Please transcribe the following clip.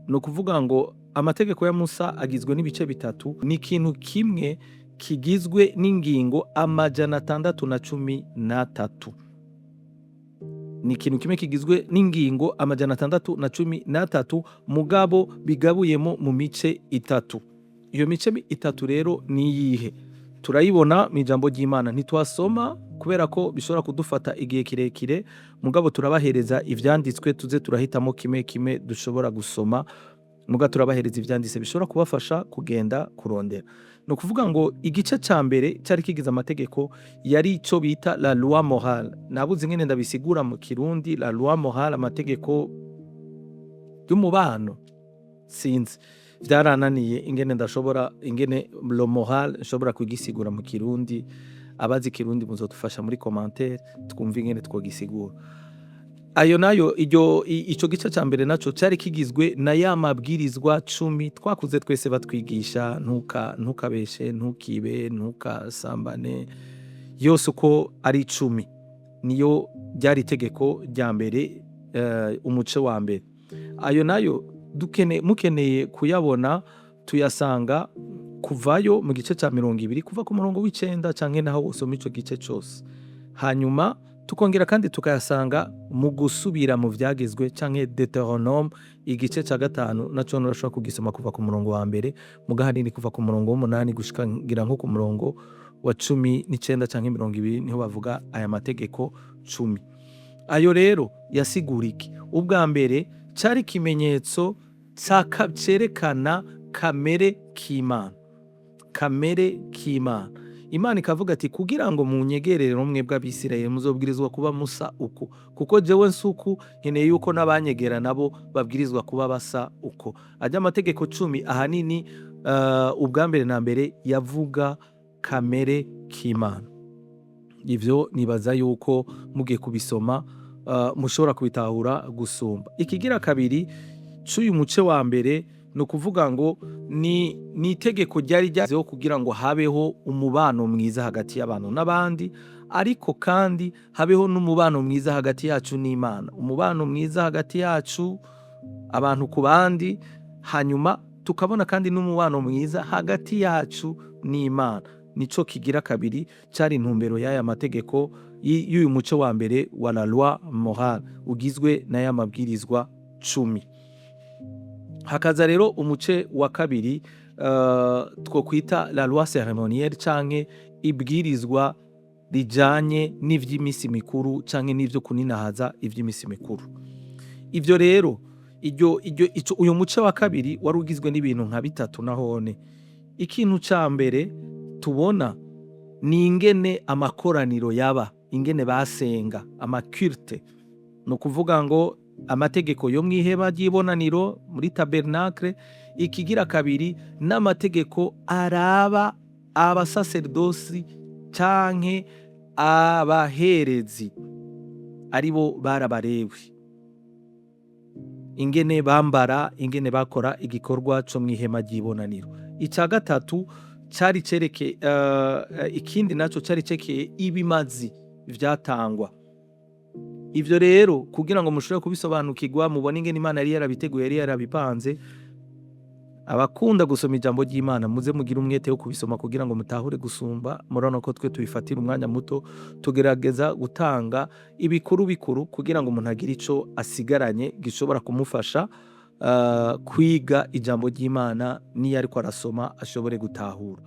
Ni ukuvuga ngo amategeko ya Musa agizwe n'ibice bitatu. Ni ikintu kimwe kigizwe n'ingingo 613. Ni ikintu kimwe kigizwe n'ingingo 613, mugabo bigabuyemo mu mice itatu. Iyo mice itatu rero ni iyihe? Turayibona mu ijambo ry'Imana. Ntitwasoma kubera ko bishobora kudufata igihe kirekire, mugabo turabahereza ivyanditswe, tuze turahitamo kimwe kimwe dushobora gusoma. Muga turabahereza ivyanditse bishobora kubafasha kugenda kurondera. Ni ukuvuga ngo igice ca mbere cari kigize amategeko yari ico bita la loi morale. Nabuze ingene ndabisigura mu Kirundi. La loi morale, amategeko y'umubano, sinzi, vyarananiye ingene ndashobora, ingene le moral nshobora kugisigura mu Kirundi. Abazi Kirundi muzodufasha muri commentaire, twumve ingene twogisigura. Ayo nayo, iryo ico gice ca mbere naco cari kigizwe na ya mabwirizwa 10 twakuze twese batwigisha: ntuka ntukabeshe, ntukibe, ntukasambane, yose uko ari 10. Niyo ryari itegeko rya mbere, umuce wa mbere. Ayo nayo mukeneye kuyabona, tuyasanga Kuvayo mu gice ca 20, kuva ku murongo w'9, canke naho wosoma ico gice cose. Hanyuma tukongera kandi tukayasanga mu Gusubira mu Vyagezwe canke Deutéronome, igice ca gatanu. Naco urashobora kugisoma kuva ku murongo wa mbere, muga ahanini kuva ku murongo w'8 gushika ngira nko ku murongo wa 19 canke 20, niho bavuga aya mategeko 10. Ayo rero yasigura iki? Ubwa mbere cari ikimenyetso cerekana kamere k'Imana, kamere k'Imana. Imana ikavuga ati: "Kugira ngo munyegerere mwebwe Abisirayeli, muzobwirizwa kuba musa uku, kuko jewe nsuku, nkeneye yuko n'abanyegera nabo babwirizwa kuba basa uko." Arya amategeko 10 ahanini, ubwa mbere na mbere yavuga kamere k'Imana. Ivyo nibaza yuko mugiye kubisoma, mushobora kubitahura gusumba. Ikigira kabiri c'uyu muce wa mbere ni ukuvuga ngo ni itegeko ryari ryazeho kugira ngo habeho umubano mwiza hagati y'abantu n'abandi, ariko kandi habeho n'umubano mwiza hagati yacu n'Imana, umubano mwiza hagati yacu abantu ku bandi, hanyuma tukabona kandi n'umubano mwiza hagati yacu n'Imana. Nico kigira kabiri cari intumbero y'aya mategeko, y'uyu muco wa mbere wa la loi morale ugizwe n'aya mabwirizwa 10. Hakaza rero umuce wa kabiri, twokwita la loi cérémonielle canke ibwirizwa rijanye n'ivy'imisi mikuru canke n'ivyo kuninahaza ivy'imisi mikuru. Ivyo rero, iryo iryo ico uyu muce wa kabiri wari ugizwe n'ibintu nka bitatu nahone. Ikintu ca mbere tubona ni ingene amakoraniro yaba, ingene basenga, ama culte. Ni ukuvuga ngo amategeko yo mw'ihema ry'ibonaniro, muri tabernacle. Ikigira kabiri n'amategeko araba abasaserdosi canke abaherezi, aribo bari Abarewi, ingene bambara, ingene bakora igikorwa co mw'ihema ry'ibonaniro. Ica gatatu cari cereke, ikindi naco cari cerekeye ibimazi vyatangwa. Ivyo rero, kugira ngo mushobore kubisobanukirwa, mubone ingene Imana yari yarabiteguye, yari yarabipanze, abakunda gusoma ijambo ry'Imana muze mugire umwete wo kubisoma kugira ngo mutahure gusumba. Murabona ko twe tubifatira umwanya muto, tugerageza gutanga ibikuru bikuru kugira ngo umuntu agire ico asigaranye gishobora kumufasha kwiga ijambo ry'Imana, niyo ariko arasoma ashobore gutahura.